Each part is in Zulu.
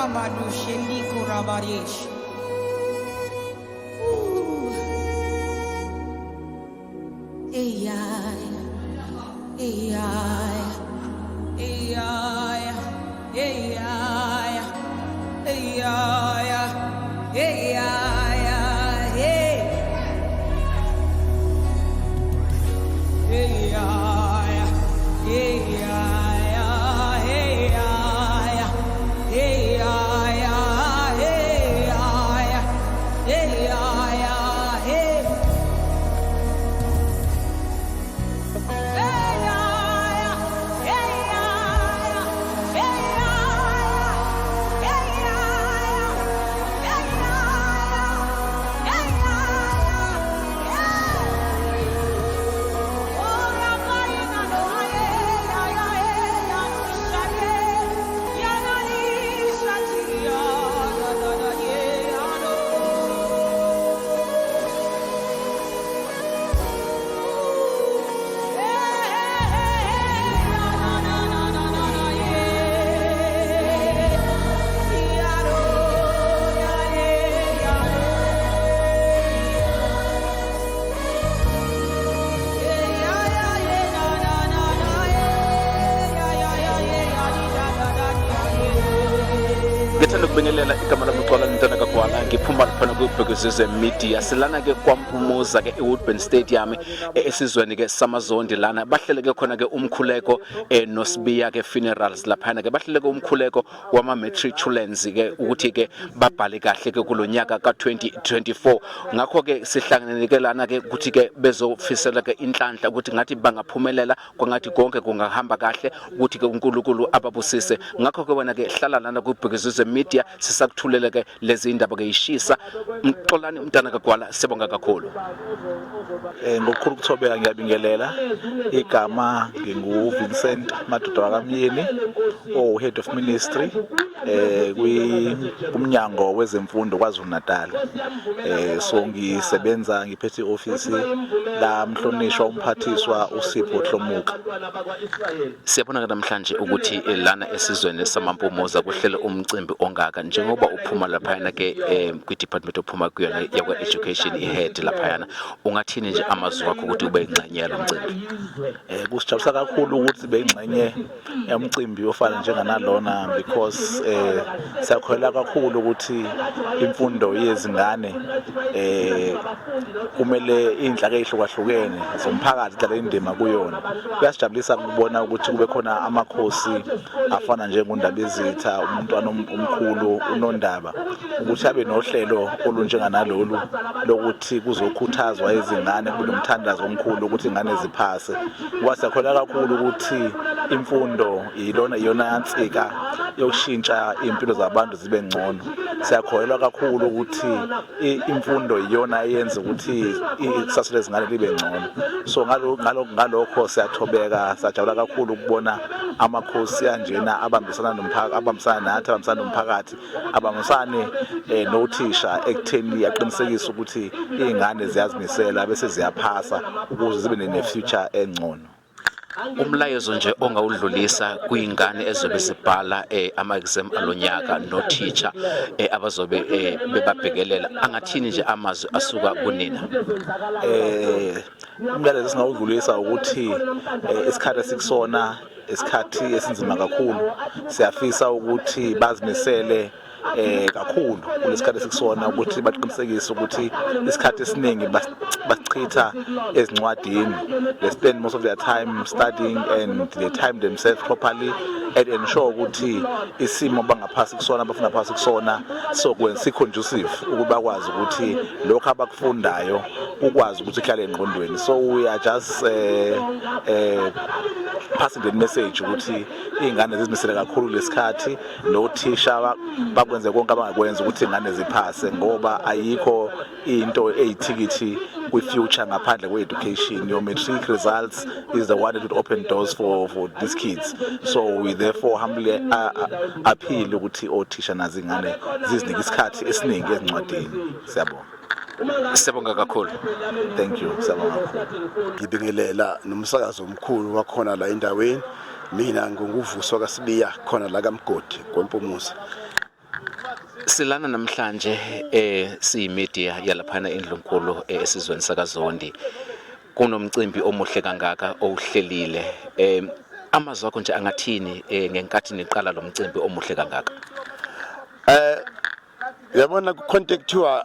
Ramadusheliko Rabadesh. Ooh. Hey, hey, hey, hey, hey, hey, hey. Hey, hey, hey, hey, hey, hey, hey. Hey, hey, hey, hey, hey, hey, hey. Oh, Ramayana, no, Ngithanda ukubingelela, igama lami uXola Ntwana kaGwala, ngiphuma laphana kwiBhekuzizwe Media. Silana ke kwaMpumuza ke eWoodburn Stadium, esizweni ke samaZondi. Lana bahlele ke khona ke umkhuleko, noSibiya ke funerals. Laphana ke bahlele ke umkhuleko wama matriculants ke ukuthi ke babhale kahle ke kulonyaka ka2024. Ngakho ke sihlangene ke lana ke ukuthi ke bezofisela ke inhlanhla, ukuthi ngathi bangaphumelela, kwangathi konke kungahamba kahle, ukuthi ke uNkulunkulu ababusise. Ngakho ke wena ke hlala lana kuBhekuzizwe Media, sisakuthulele ke lezi indaba ke ishisa. Mxolani umntana kaGwala, sibonga kakhulu. Ngokukhulu ukuthobeka ngiyabingelela. Igama ngingu Vincent Madoda wakaMyeni, o head of ministry kwi kumnyango wezemfundo KwaZulu Natal. So ngisebenza ngiphethe iofisi la mhlonishwa umphathiswa uSipho Hlomuka. Siyabona ke namhlanje ukuthi lana esizweni samaMpumuza kuhlele umcimbi ongaka. Njengoba uphuma laphayana ke kwi-department ophuma kuyona yakwa-education, i-head laphayana, ungathini nje amazwi wakho ukuthi ube ingxenye yalo mcimbi? Kusijabulisa kakhulu ukuthi bengxenye yomcimbi ofana njenganalona, because siyakholelwa kakhulu ukuthi imfundo yezingane kumele inhlaka ezihlukahlukene zomphakathi idlale indima kuyona. Kuyasijabulisa ukubona ukuthi kube khona amakhosi afana njengoNdabezitha, umntwana omkhulu uNondaba, ukuthi abe nohlelo olunjenganalolu lokuthi kuzokhuthazwa izingane, kube nomthandazo omkhulu ukuthi ingane ziphase, ngoba siyakholelwa kakhulu ukuthi imfundo ilona iyona nsika yokushintsha impilo zabantu zibe ngcono. Siyakholelwa kakhulu ukuthi imfundo iyona eyenza ukuthi ikusasa lezingane libe ngcono. So ngalokho siyathobeka, siyajabula kakhulu ukubona amakhosi anjena abambisana nomphakathi, abambisana nathi, abambisana nomphakathi, abambisane nothisha ekutheni aqinisekise ukuthi iy'ngane ziyazimisela bese ziyaphasa ukuze zibe ne-future engcono. Umlayezo nje ongawudlulisa kuyingane ezobe zibhala ama-exam alonyaka nothisha abazobe bebabhekelela, angathini nje amazwi asuka kunina? Umyalezo esingawudlulisa ukuthi isikhathi esikusona isikhathi esinzima kakhulu. Siyafisa ukuthi bazimisele kakhulu kulesikhathi esikusona, ukuthi baqinisekise ukuthi isikhathi esiningi basichitha ezincwadini. They spend most of their time studying and they time themselves properly and ensure ukuthi isimo bangaphasi kusona, abafuna phasi kusona, so kwenza si-conducive ukuba bakwazi ukuthi lokho abakufundayo ukwazi ukuthi kuhlale engqondweni. So we are just passing the message ukuthi iy'ngane zizimisele kakhulu lesikhathi, nothisha bakwenze konke abangakwenza ukuthi iy'ngane ziphase, ngoba ayikho into eyithikithi kwi-future ngaphandle kwe-education. Your matric results is the one that would open doors for these kids. So we therefore humbly appeal ukuthi othisha nazingane zizinike isikhathi esiningi ezincwadini. Siyabonga. Siyabonga kakhulu. Thank you, siyabonga kakhulu. Ngibingelela nomsakazo omkhulu wakhona la endaweni. Mina nginguvuswa kaSibiya, khona la kaMgodi, kwaMpumuza. Silana namhlanje siyimedia yalaphana endlunkulu esizweni sakaZondi. Kunomcimbi omuhle kangaka owuhlelile. Amazwi akho nje angathini ngenkathi niqala lo mcimbi omuhle kangaka? Uyabona, ku-contactiwa,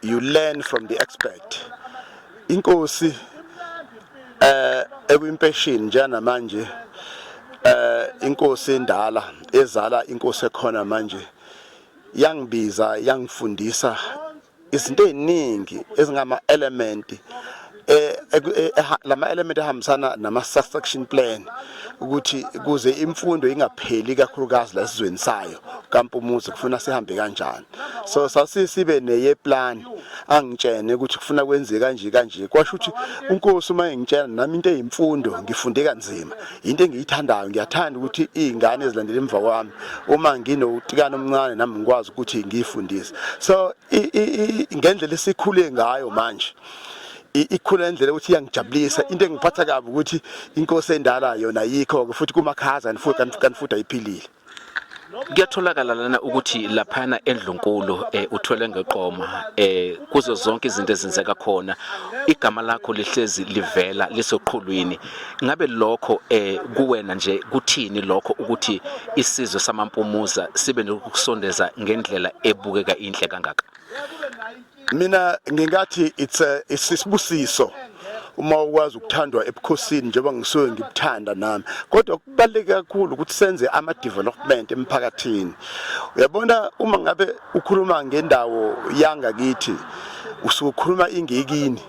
you learn from the expert. Inkosi ekwimpeshini njengamanje, inkosi endala ezala inkosi ekhona manje, yangibiza, yangifundisa izinto eziningi ezingama element, lama element ahambisana nama succession plan, ukuthi kuze imfundo ingapheli kakhulukazi la esizweni sayo kaMpumuza, kufuna sihambe kanjani. So sasisibe neye plan, angitshene ukuthi kufuna kwenze kanje kanje. Kwasho ukuthi unkosi uma engitshela nami into eyimfundo, ngifunde kanzima, into engiyithandayo. Ngiyathanda ukuthi izingane ezilandela emva kwami, uma nginotikana omncane, nami ngikwazi ukuthi ngiyifundise. So ngendlela esikhule ngayo manje, ikhula indlela ukuthi iyangijabulisa. Into engiphatha kabi ukuthi inkosi endala yona yikho ke futhi kumakhaza and futhi kanti futhi ayiphilile. Kuyatholakala lana ukuthi laphana endlunkulu uthwele ngeqoma kuzo zonke izinto ezenzeka khona, igama lakho lihlezi livela lisoqhulwini. Ngabe lokho kuwena nje kuthini lokho, ukuthi isizwe samaMpumuza sibe nokusondeza ngendlela ebukeka inhle kangaka? Mina ngingathi it's a isibusiso uma ukwazi ukuthandwa ebukhosini njengoba ngisuke ngibuthanda nami, kodwa kubaluleke kakhulu ukuthi senze ama development emphakathini. Uyabona, uma ngabe ukhuluma ngendawo yangakithi, usuke ukhuluma ingekini.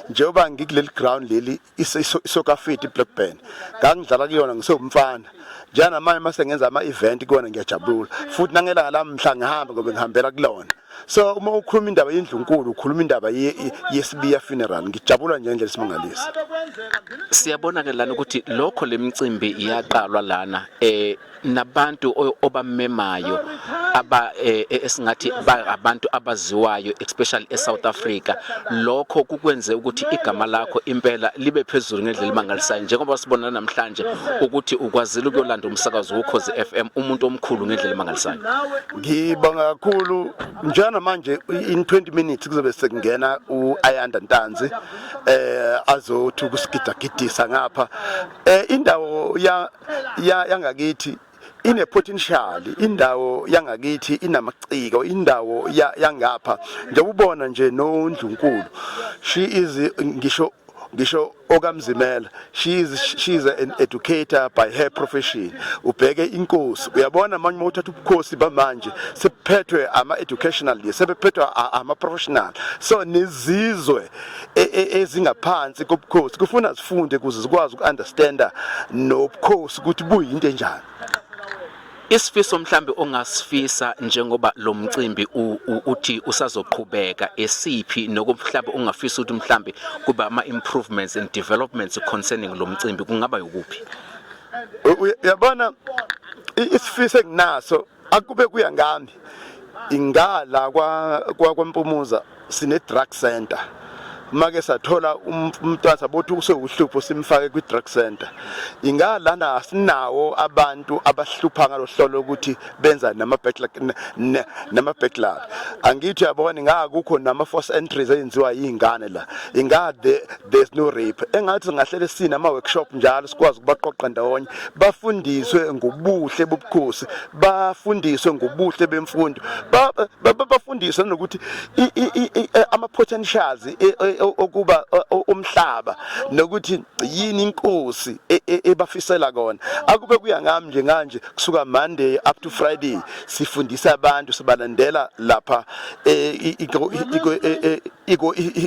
Njengoba ngikuleli ground leli, iSoccer Fit Blackburn, ngangidlala kuyona ngisewumfana. Njengamanje mase ngenza ama event kuyona, ngiyajabula futhi nangelanga lami mhla ngihamba ngobe ngihambela kulona. So uma ukhuluma indaba yendlunkulu, ukhuluma indaba yeSibiya funeral. Ngijabula nje ngendlela esimangalisa. Siyabona ke lana ukuthi lokho lemicimbi iyaqalwa lana nabantu obamemayo aba esingathi abantu abaziwayo, especially eSouth Africa. Lokho kukwenze ukuthi igama lakho impela libe phezulu ngendlela emangalisayo, njengoba sibona namhlanje ukuthi ukwazile ukuyolanda umsakazo woKhozi FM, umuntu omkhulu ngendlela emangalisayo. Ngibonga kakhulu. Njengamanje in 20 minutes kuzobe sekungena uAyanda Ntanzi, azothi ukusigidagidisa ngapha. Indawo ya yangakithi ine potential, indawo yangakithi inamaciko, indawo yangapha njengoba ubona nje noNdlunkulu, she is ngisho okaMzimela, she is an educator by her profession. Ubheke inkosi, uyabona manje uma uthatha ubukhosi bamanje, sebuphethwe ama educational, sebephethwe ama professional. So nezizwe ezingaphansi kobukhosi kufuna zifunde ukuze zikwazi uku-understanda nobukhosi ukuthi buyinto enjani. Isifiso mhlambe ongasifisa njengoba lo mcimbi uthi usazoqhubeka esiphi, nokumhlambe ungafisa ukuthi mhlambe kuba ama improvements and developments concerning lo mcimbi, kungaba yukuphi? Uyabona, isifiso enginaso, akube kuya ngami, ingala kwa kwaMpumuza sine drug center. Make sathola umntwana sabothi usewuhlupho, simfake kwi drug center. Ingalana asinawo abantu abahlupha ngalohlolo ukuthi benza nama backlog. Angithi uyabona, ingakukho nama force entries eyenziwa yingane la, inga there's no rape. Engathi singahlele sina ama workshop njalo, sikwazi ukubaqoqa ndawonye, bafundiswe ngobuhle bobukhosi, bafundiswe ngobuhle bemfundo, bafundiswe nokuthi ama potentials okuba umhlaba, nokuthi yini inkosi ebafisela kona. Akube kuya ngami nje nganje, kusuka Monday up to Friday sifundisa abantu, sibalandela lapha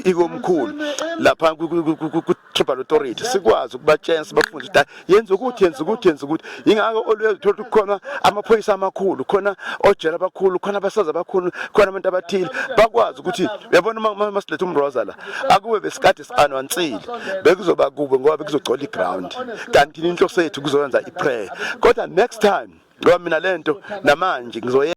ikomkhulu lapha ku tribal authority, sikwazi ukubatshela, sibafundise ukuthi yenza ukuthi, yenza ukuthi, yenza ukuthi. Ingakho always uthola ukuthi khona amaphoyisa amakhulu khona, ojela abakhulu khona, abasaza abakhulu khona, abantu abathile bakwazi ukuthi, uyabona, uma masiletha umroza la, akube besikade si-announceile, bekuzoba kube ngoba bekuzogcola iground, kanti inhloso yethu kuzoyenza i-prayer. Kodwa next time, ngoba mina lento namanje ngizoyenza.